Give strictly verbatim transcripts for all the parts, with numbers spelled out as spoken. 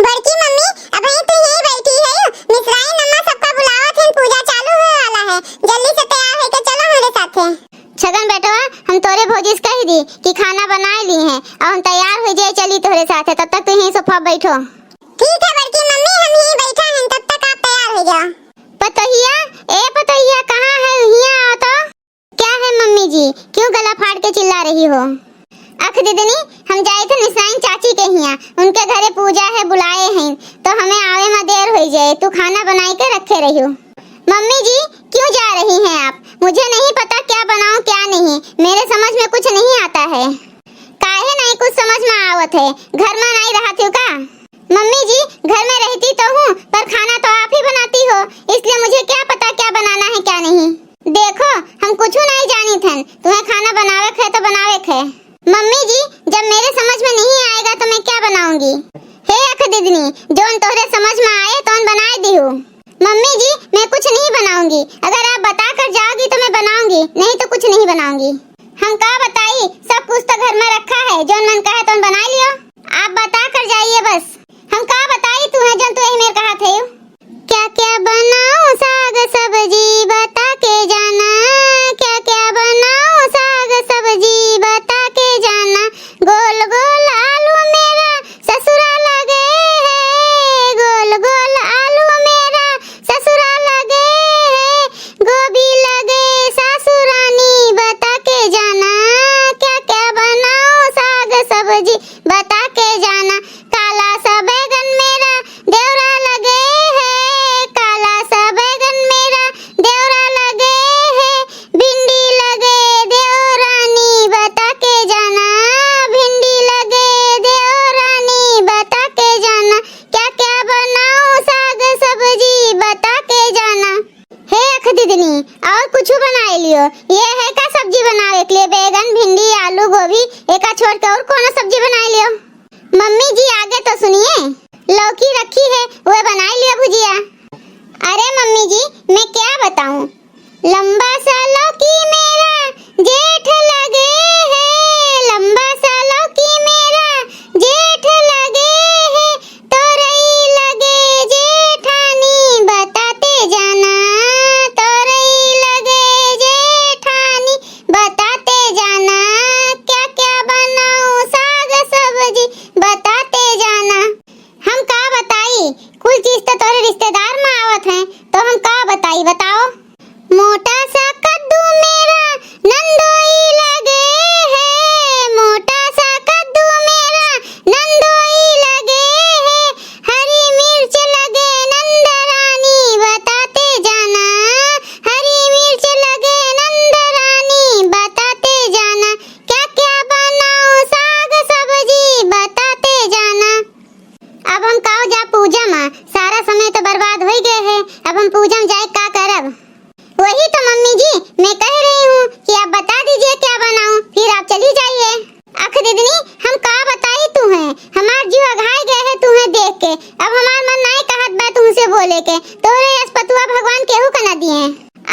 बड़की मम्मी, अबहीं तू यहीं बैठी है, मिसराइन अम्मा सबका बुलावत हैं, पूजा चालू होए वाला है, जल्दी से तैयार होके चलो हमरे साथे। छगन बेटवा, हम तोरे भौजी से कह दी कि खाना बनाए ली हैं और हम तैयार हो जाए, चली तोरे साथे, तब तक तू यहीं सोफा बैठो। ठीक है बड़की मम्मी, हम यहीं बैठा हैं, तब तक आप तैयार हो जाओ। पतोहिया, ए पतोहिया, कहाँ है? हियाँ आओ तो। क्या है मम्मी जी, क्यों गला फाड़ के चिल्ला रही हो? अख दिदनी, हम जाए थे निसराइन चाची के हियाँ, उनके घरे पूजा है, बुलाए हैं, तो हमें आवे में देर हो जाए, तू खाना बनाई के रखे रहियो। मम्मी जी, क्यों जा रही हैं आप? मुझे नहीं पता क्या बनाऊं क्या नहीं, मेरे समझ में कुछ नहीं आता है। काहे नहीं कुछ समझ में आवत है, घर में नहीं रहत हो का? मम्मी जी, घर में रहती तो हूँ, पर खाना तो आप ही बनाती हो, इसलिए मुझे क्या पता क्या बनाना है क्या नहीं। देखो, हम कुछ नहीं जानी थन, तुम्हें खाना बनावे है तो बनावे है। मम्मी जी, जब मेरे समझ में नहीं आएगा तो मैं क्या बनाऊंगी? हे अख दिदनी, जौन तोहरे समझ में आए तौन बनाए दिहू। मम्मी जी, मैं कुछ नहीं बनाऊंगी, अगर आप बता कर जाओगी तो मैं बनाऊंगी, नहीं तो कुछ नहीं बनाऊंगी। हम का बताई, सब कुछ तो घर में रखा है, जौन मन कहे तौन बनाए लियो। आप बता कर जाइए बस। हम का बताई तू है जौन तू यही मेर कहा थे। क्या क्या बनाऊं साग सब्जी बता के जाना, क्या क्या बनाऊं साग सब्जी बता के जाना, गोल गोल आलू मेरा ससुरा लगे है, गोल गोल आलू मेरा ससुरा लगे है, गोभी लगे सासुरानी बता के जाना, क्या क्या बनाऊं साग सब्जी बता के जाना, काला सा बैगन मेरा देवरा लगे है, काला सा बैगन मेरा देवरा लगे है, भिंडी लगे देवरानी बता के जाना, भिंडी लगे देवरानी बता के जाना, क्या क्या बनाऊं साग सब्जी बता के जाना। हे अख दिदनी, और कुछ बनाए लियो? ये है का सब्जी बनावे के लिए? बैगन, भिंडी, आलू, गोभी, एका छोड़ के और कौनो सब्जी बनाए लियो? मम्मी जी, आगे तो सुनिए, लौकी रखी है, वह बनाए लियो भुजिया। अरे मम्मी जी, मैं क्या बताऊं, लंबा सा लौकी मेरा जेठ लगे है, लंबा सा लौकी मेरा जेठ लगे है, तोरई लगे जेठानी बताते जाना, तोरई लगे जेठानी बताते जाना, क्या क्या बनाऊं साग सब्जी बताते जाना। हम का बताई, कुल चीज तो तोरे रिश्तेदार में आवत हैं, तो हम का बताई, बताओ। मोटा सा कद्दू मेरा नंदोई लगे है, मोटा सा कद्दू मेरा नंदोई लगे है, हरी मिर्च लगे नंदरानी बताते जाना, हरी मिर्च लगे नंदरानी बताते जाना, क्या क्या बनाऊं साग सब्जी बताते जाना। अब हम काव जा पूजा मा, सारा समय तो बर्बाद होई गए है, अब हम पूजा में जाए का करब? वही तो मम्मी जी, मैं कह रही हूँ कि आप बता दीजिए क्या बनाऊँ, फिर आप चली जाइए। अख दिदनी, हम का बताई तू है, हमार जीव अघाई गए है तू है देख के। अब हमार मन नाई कहत बा तुमसे बोले के, तोरे यस पतुआ भगवान केहू का ना दिए।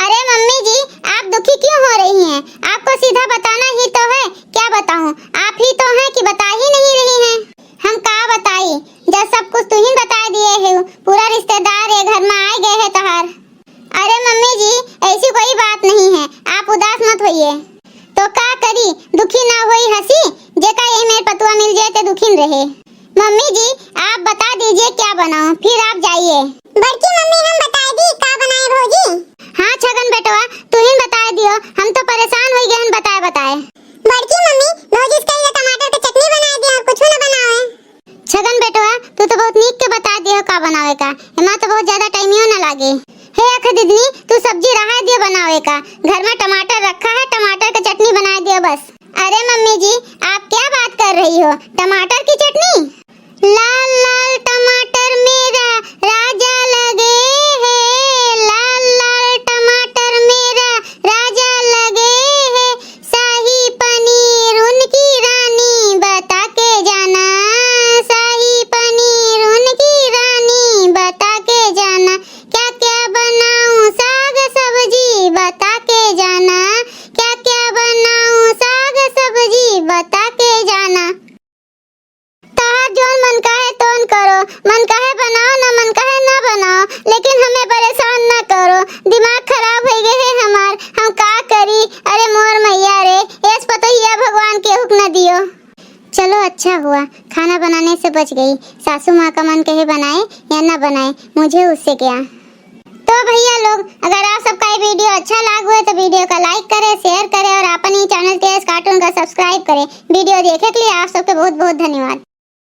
अरे मम्मी जी, आप दुखी क्यों हो रही हैं? आपको सीधा बताना ही तो है, क्या बताऊँ, आप ही तो हैं कि बता ही नहीं रही हैं। हम का बताई, जब सब कुछ तुहिन बताए दिए है, पूरा रिश्तेदार ये घर में आए गए है तोहार। अरे मम्मी जी, ऐसी कोई बात नहीं है, आप उदास मत होइए। तो का करी, दुखी ना होई हंसी, जेका यही मेर पतुआ मिल जाए ते दुखी न रहे। मम्मी जी, आप बता दीजिए क्या बनाऊं, फिर आप जाइए। बड़की मम्मी, हम बताए दी का बनाए भौजी? हाँ छगन बेटवा, तुहिन बताए दियो, हम तो परेशान हो गए हैं बताए बताए। बड़की मम्मी, भौजी से कहिए टमाटर के चटनी बनाए दियो और कुछ ना बनावे। छगन बेटवा, तू तो बहुत नीक के बता दियो का बनावे का, एमा तो बहुत ज्यादा टाइमियो ना लागे। हे अख दिदनी, तू सब्जी रहा दियो बनावे का, घर में टमाटर रखा है, टमाटर के चटनी बनाए दियो बस। अरे मम्मी जी, आप क्या बात कर रही हो, टमाटर की चटनी? लाल लाल टमाटर मेरा राजा लगे है, लाल लाल टमाटर मेरा राजा लगे है, शाही पनीर उनकी रानी मन कहे बनाओ ना, मन कहे ना बनाओ, लेकिन हमें परेशान ना करो। दिमाग खराब होइ गए है हमार, हम का करी? अरे मोर मैया रे, एस पतोहिया भगवान केहू के ना दियो। चलो अच्छा हुआ, खाना बनाने से बच गई। सासू माँ का मन कहे बनाए या ना बनाए, मुझे उससे क्या। तो भैया लोग, अगर आप सबका ये video अच्छा लाग हुए तो video का like करें, share करें और अपन ही channel तेज cartoon का subscribe करें। Video देखे के लिए आप सबके बहुत बहुत धन्यवाद।